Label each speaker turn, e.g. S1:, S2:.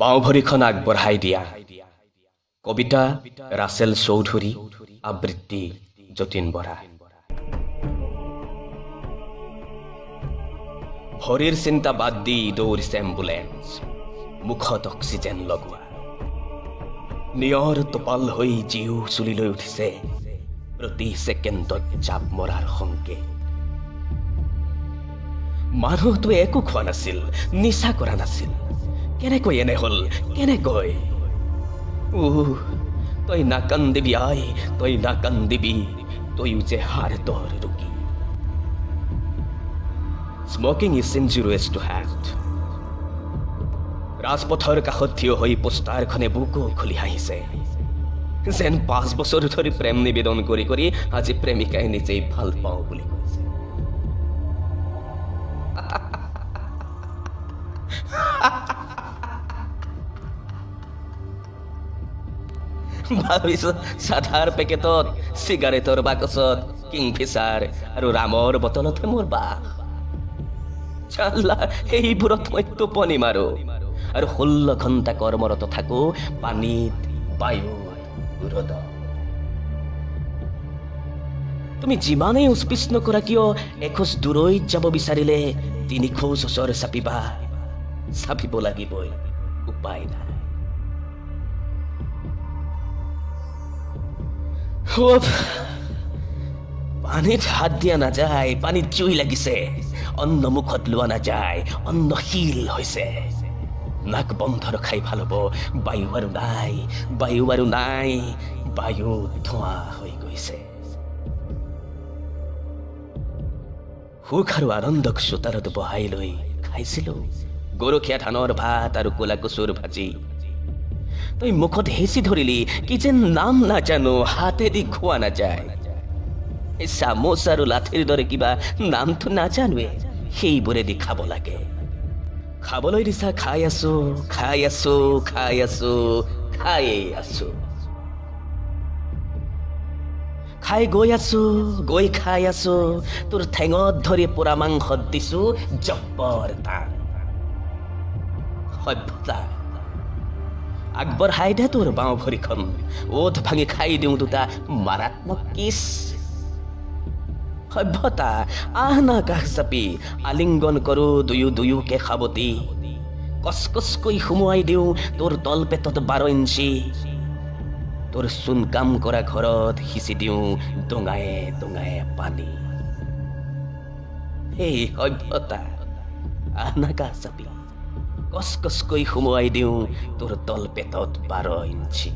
S1: বাওঁ ভৰিখন আগবঢ়াই দিয়া। কবিতা ৰাছেল চৌধুৰী, আবৃত্তি যতীন বৰা। ভৰিৰ চিন্তা বাদ দি দৌৰিছে এম্বুলেন্স, মুখত অক্সিজেন লগোৱা। নিয়ৰ টোপাল হৈ জীউ চুলিলৈ উঠিছে, প্ৰতি ছেকেণ্ডত জাপ মৰাৰ সংকেত। মানুহটোৱে একো খোৱা নাছিল, নিচা কৰা নাছিল, কেনেকৈ এনে হল, কেনেকৈ? উহ, তই নাকান্দিবি আই, তই নাকান্দিবি, তইও যে হাৰ্টৰ ৰোগী। Smoking is injurious to health. ৰাজপথৰ কাষত থিয় হৈ পোষ্টাৰখনে বুকু খুলি হাঁহিছে, যেন 5 বছৰ ধৰি প্ৰেম নিবেদন কৰি কৰি আজি প্ৰেমিকাই নিজেই ভাল পাওঁ বুলি কৈছে। ভাবিছো চাধাৰ পেকেটত, চিগাৰেটৰ বাকচত, কিংফিচাৰ আৰু ৰামৰ বটলতহে মোৰ বাস। চাল্লা, সেইবোৰত মই টোপনি মাৰো আৰু 16 ঘণ্টা কৰ্মৰত থাকো পানীত, বায়ুত, ৰ'দত। তুমি যিমানেই উচপিচ নকৰা কিয়, এখোজ দূৰৈত যাব বিচাৰিলে 3 খোজ ওচৰ চাপিবা, চাপিব লাগিবই, উপায় নাই। পানীত হাত দিয়া নাযায়, পানীত জুই লাগিছে। অন্ন মুখত লোৱা নাযায়, অন্ন শিল হৈছে। নাক বন্ধ ৰখাই ভাল হ'ব, বায়ু আৰু নাই, বায়ু আৰু নাই, বায়ু ধোঁৱা হৈ গৈছে। সুখ আৰু আনন্দক চোতালত বহাই লৈ খাইছিলো গৰখীয়া ধানৰ ভাত আৰু ক'লা কচুৰ ভাজি। তই মুখত হেঁচি ধৰিলি, কি যেন নাম নাজানো, হাতেদি খোৱা নাযায়। এই চামুচ আৰু লাঠিৰ দৰে কিবা নামটো নাজানোৱে, সেইবোৰেদি খাব লাগে। খাবলৈ দিছা, খাই আছো, খাই আছো, খাই আছো, খায়েই আছো, খাই গৈ আছো, গৈ খাই আছো। তোৰ ঠেঙত ধৰি পোৰা মাংসত দিছো জব্বৰ টান। সভ্যতা আগবঢ়াই দে তোৰ বাওঁ ভৰিখন, ওঠ ভাঙি খাই দিওঁ দুটা মাৰাত্মক কিছ। সভ্যতা আহ না কাষ চাপি, আলিংগন কৰো দুয়ো দুয়োকে সাৱটি। কচকচকৈ সুমুৱাই দিওঁ তোৰ তলপেটত 12 ইঞ্চি। তোৰ চূণ কাম কৰা ঘৰত সিঁচি দিওঁ ডোঙায়ে ডোঙায়ে পানী। সেই সভ্যতা আহ না কাষ চাপি, কচকচকৈ সুমুৱাই দিওঁ তোৰ তলপেটত 12 ইঞ্চি।